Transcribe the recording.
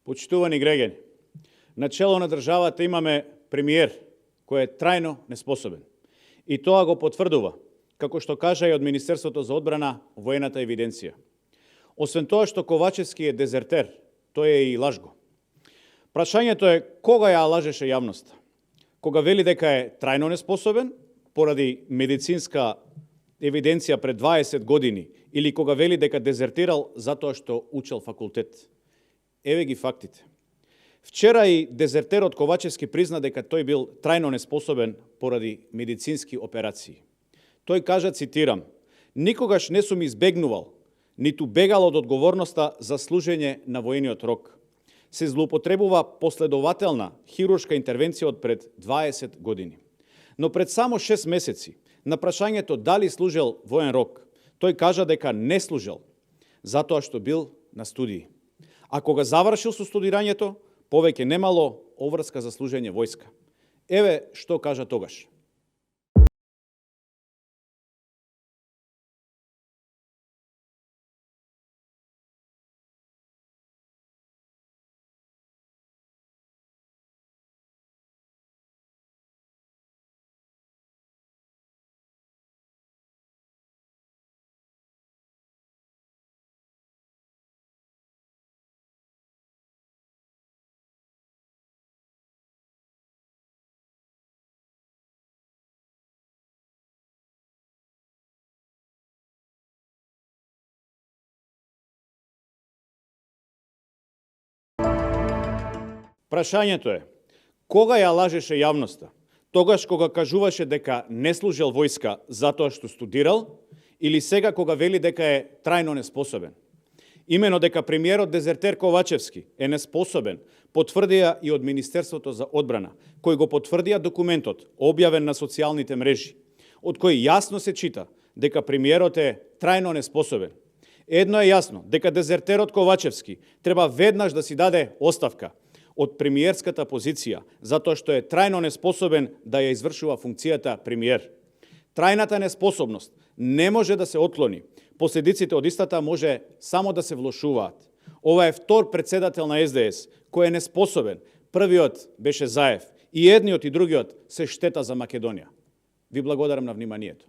Почитувани граѓани, начело на државата имаме премиер кој е трајно неспособен. И тоа го потврдува, како што кажа и од Министерството за одбрана воената евиденција. Освен тоа што Ковачевски е дезертер, тој е и лажго. Прашањето е кога ја лажеше јавноста? Кога вели дека е трајно неспособен поради медицинска евиденција пред 20 години или кога вели дека дезертирал затоа што учел факултет? Еве ги фактите. Вчера и дезертерот Ковачевски призна дека тој бил трајно неспособен поради медицински операции. Тој кажа, цитирам: "Никогаш не сум избегнувал, ниту бегал од одговорноста за служење на воениот рок. Се злоупотребува последователна хируршка интервенција од пред 20 години. Но пред само 6 месеци, на прашањето дали служел воен рок, тој кажа дека не служел, затоа што бил на студии. А кога завршил со студирањето, повеќе немало обврска за служење војска. Еве што кажа тогаш. Прашањето е, кога ја лажеше јавноста? Тогаш кога кажуваше дека не служел војска затоа што студирал, или сега кога вели дека е трајно неспособен? Имено дека премиерот дезертер Ковачевски е неспособен, потврдија и од Министерството за одбрана, кој го потврдија документот, објавен на социјалните мрежи, од кој јасно се чита дека премиерот е трајно неспособен. Едно е јасно, дека дезертерот Ковачевски треба веднаш да си даде оставка од премиерската позиција, затоа што е трајно неспособен да ја извршува функцијата премиер. Трајната неспособност не може да се отклони. Последиците од истата може само да се влошуваат. Ова е втор председател на СДС кој е неспособен. Првиот беше Заев. И едниот и другиот се штета за Македонија. Ви благодарам на вниманието.